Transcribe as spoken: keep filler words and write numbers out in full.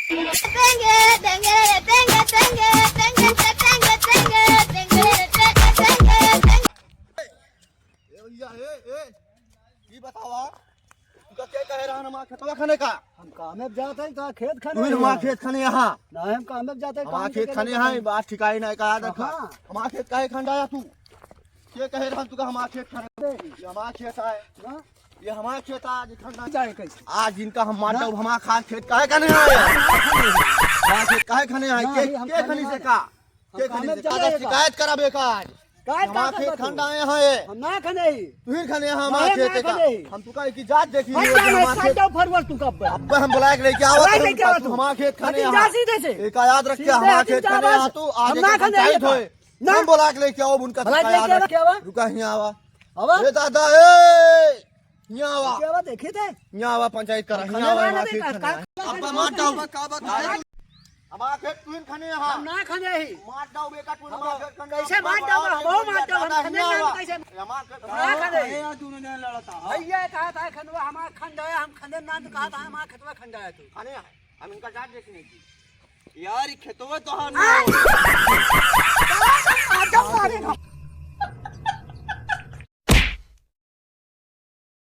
तेंगे, तेंगे, तेंगे, तेंगे, तेंगे, तेंगे, तेंगे, तेंगे, तेंगे, तेंगे। ए भैया, ए, ए, ई बतावा, तुका के कहे रहन हमार खेतवा खने का? हम कामे पे जात हई, तो खेत खने तू ही हमार खेत खने यहाँ। ना, हम कामे पे जात हई, हमार खेत खने यहाँ, बात ठिकाई ना का याद रखा। हाँ। हमार खेत काहे खंडाया तू? के कहे रहन तुका हमार खेत खने? ये हमार खेत है। हाँ। ये हमार खेत आज खंडा जाए कैसे? आज इनका हम मार ना। डाउब, हमार खास खेत काहे खने है? हमार खेत काहे खने है? ना, के, ये हम के खने खनी से ना। का? हम के खने कामे से? जाए का? शिकायत करा बेकार। काय हमार का खेत करबा तू? खंडाए हैं ये। हम ना खने ही। तू ही खने है हमार नहीं, हम खेत ना का। खने ही। हम तुका एक जात देखी हट नहीं, जा, हमार हट खेत। जाओ फरवर तू कब? अब्बे हम बुलाए के लेके आवा बुलाए तो लेके आवा तू। हमार खेत खने हट जा यहाँ। सीधे से। एक याद रख के सीधे हमार हट खेत जा खने रहा यहाँ से। तू आज हम ना एक खने पंचायत ही होए। ना। हम बुलाए के लेके आओ उनका बुलाए के याद लेके रख। आवा। रुका यहाँ आवा। आवा। ए दादा ए। यहाँ आवा। क्या बात है, खेत है? यहाँ आवा, पंचायत करा, खाने यहाँ आवा, वाला हमार नहीं खेत का, खने का, आए। का, अब्बा का, मार का, डाउ। का, का, का, हमार खेत तू ही खने यहाँ। हम ना खने ही। मार डाउ बेटा, तू हम हमार खेत खने कैसे यहाँ। मार डाउ? हम मार डाउ, हम खने यहाँ ना आवा। कैसे? हमार खेत हम ना खने ही। अरे यार, दोनों जने लड़ता है। भैया कहा था खनवा हमार खन जाया, हम खने ना तो कहा था हमार खेतवा खन जाया तू। खने यहाँ। हम इनका जात देखने की। यार, ई खेतवा तो हम आ!